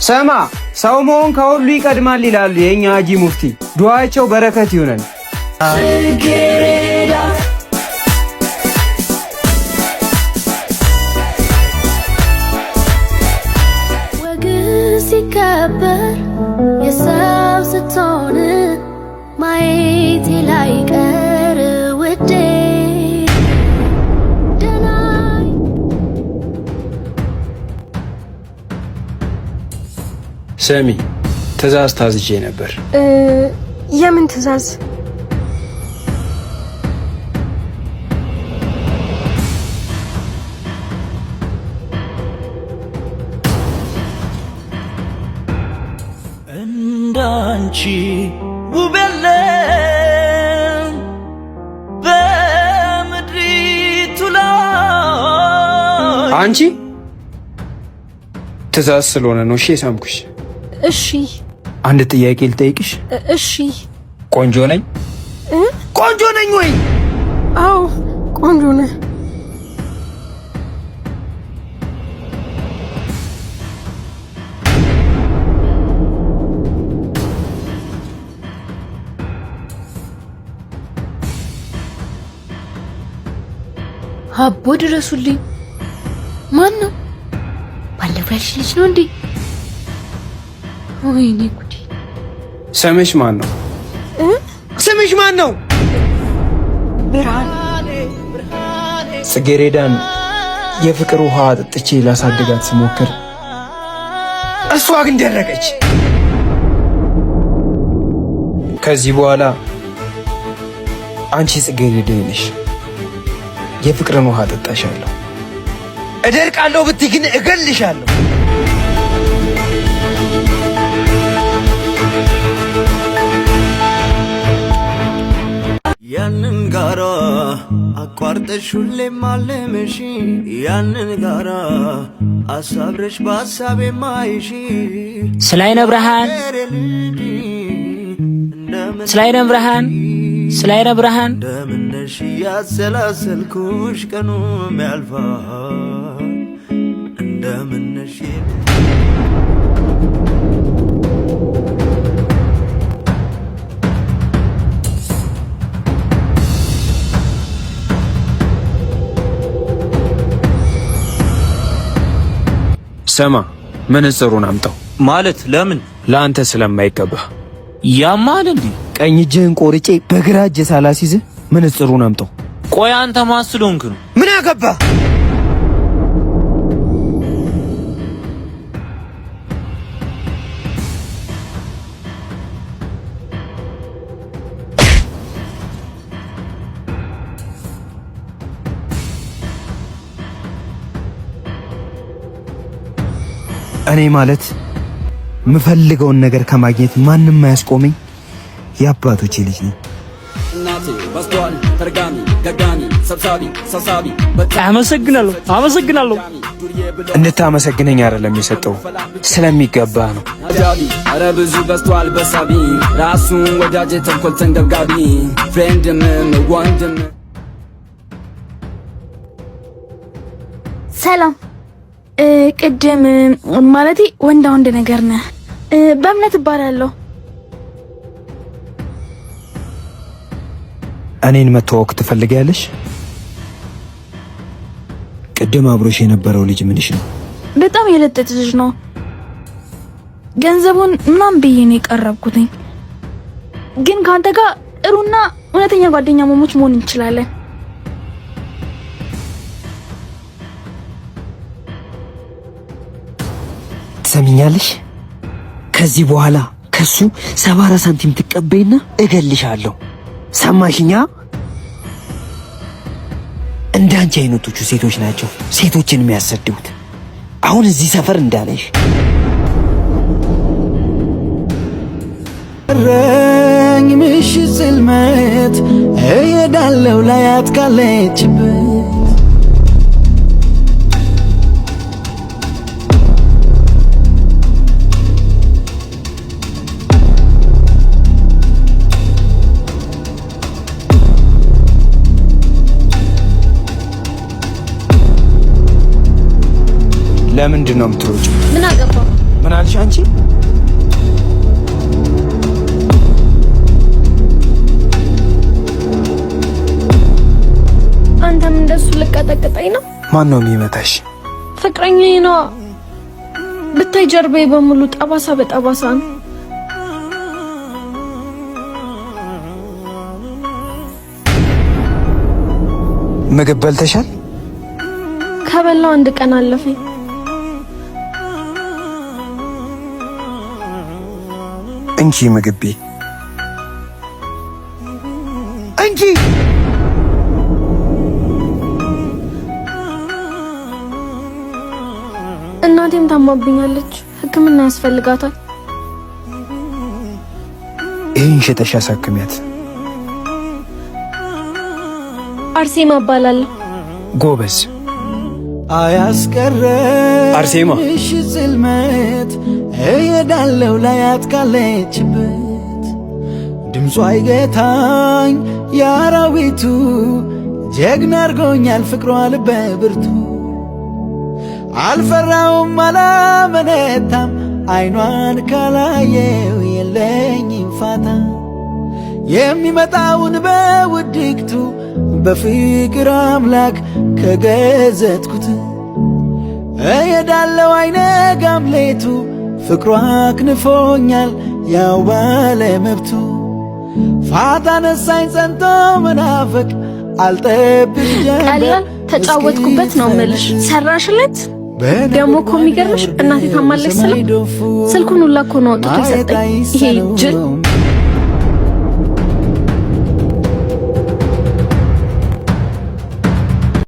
ስማ፣ ሰው መሆን ከሁሉ ይቀድማል ይላሉ የእኛ ሀጂ ሙፍቲ። ዱዓቸው በረከት ይሁነን። ጽጌረዳ። ወግ ሲከበር የሰው ስትሆን ማየቴ ላይቀር ውዴ ደህና። ስሚ፣ ትእዛዝ ታዝዤ ነበር። የምን ትዕዛዝ? እንዳንቺ ውብ የለም በምድሪቱ ላይ። አንቺ፣ ትእዛዝ ስለሆነ ነው እሺ የሳምኩሽ። እሺ። አንድ ጥያቄ ልጠይቅሽ። እሺ። ቆንጆ ነኝ? ቆንጆ ነኝ ወይ? አዎ፣ ቆንጆ ነህ። አቦ ድረሱልኝ። ማን ነው? ባለፈው ያልሽ ልጅ ነው እንዴ? ወይኔ ጉዴ! ስምሽ ማን ነው? ስምሽ ማን ነው? ብርሃን። ጽጌሬዳን የፍቅር ውሃ አጠጥቼ ላሳድጋት ስሞክር እሷ ግን ደረቀች። ከዚህ በኋላ አንቺ ጽጌሬዳዬ ነሽ። የፍቅርን ውሃ አጠጣሻለሁ። እደርቃለሁ ብትይ ግን እገልሻለሁ። ያንን ጋራ አቋርጠሽ ሁሌም አለምሽ፣ ያንን ጋራ አሳብረሽ በሀሳቤ ማይሽ። ስለ አይነ ብርሃን፣ ስለ አይነ ብርሃን፣ ስለ አይነ ብርሃን። እንደምነሽ እያሰላሰልኩሽ ቀኑም ያልፋል፣ እንደምነሽ። ስማ፣ መነጽሩን አምጣው። ማለት ለምን? ለአንተ ስለማይገባ። ያማል እንዴ? ቀኝ እጅህን ቆርጬ በግራ እጅ ሳላሲዝህ መነጽሩን አምጣው። ቆይ፣ አንተ ማን ስለሆንክ ነው? ምን አገባ? እኔ ማለት የምፈልገውን ነገር ከማግኘት ማንም አያስቆመኝ የአባቶቼ ልጅ ነኝ። እናቴ በዝቷል ተርጋሚ ደጋሚ ሰብሳቢ ሰብሳቢ። አመሰግናለሁ፣ አመሰግናለሁ። እንድታመሰግነኝ አይደለም የሰጠው፣ ስለሚገባ ነው። ጃቢ ኧረ ብዙ በዝቷል በሳቢ ራሱን ወዳጅ ተንኮል ተንገብጋቢ friend ም ወንድም። ሰላም፣ ቅድም ማለቴ ወንዳ ወንድ ነገር ነህ። በእምነት እባላለሁ። እኔን መተዋወቅ ትፈልጊያለሽ? ቅድም አብሮሽ የነበረው ልጅ ምንሽ ነው? በጣም የለጠጥ ልጅ ነው። ገንዘቡን ምናምን ብዬ ነው የቀረብኩትኝ። ግን ከአንተ ጋር ጥሩና እውነተኛ ጓደኛ ሞሞች መሆን እንችላለን። ትሰሚኛለሽ? ከዚህ በኋላ ከሱ 74 ሳንቲም ትቀበይና እገልሻለሁ። ሰማሽኛ? እንዳንቺ አይነቶቹ ሴቶች ናቸው ሴቶችን የሚያሰድቡት። አሁን እዚህ ሰፈር እንዳለሽ። ረኝ ምሽት ጽልመት እሄዳለሁ ላያት ካለችበት። ለምንድን ነው የምትሮጪው? ምን አገባ? ምን አልሽ አንቺ? አንተም እንደሱ ልቀጠቅጠኝ ነው? ማን ነው የሚመታሽ? ፍቅረኛዬ ነዋ። ብታይ ጀርባዬ በሙሉ ጠባሳ በጠባሳ ነው። ምግብ በልተሻል? ከበላው አንድ ቀን አለፈኝ። እንኪ ምግብ ቤ እንኪ። እናቴም ታማብኛለች፣ ሕክምና ያስፈልጋታል። ይህን ሸጠሽ አሳክሚያት። አርሴማ እባላለሁ። ጎበዝ። አያስቀረም አርሴማ። ጽልመት እሄዳለሁ ላያት ካለችበት ድምጿ አይገታኝ የአራዊቱ ጀግና አርጎኛል ፍቅሯ ልበ ብርቱ አልፈራውም አላመነታም አይኗን ካላየው የለኝም ፋታ የሚመጣውን በውድቅቱ በፍቅር አምላክ ከገዘትኩት እሄዳለሁ አይነጋም ሌቱ ፍቅሯ አክንፎኛል ያው ባለመብቱ ፋታ ነሳኝ ጸንቶ መናፈቅ አልጠብቅ ጀንበር ቀላል ተጫወትኩበት ነው የምልሽ። ሰራሽለት ደግሞ እኮ የሚገርምሽ እናቴ ታማለች ስለው ስልኩን ሁላ እኮ ነው አውጥቶ የሰጠኝ ይሄ ጅል።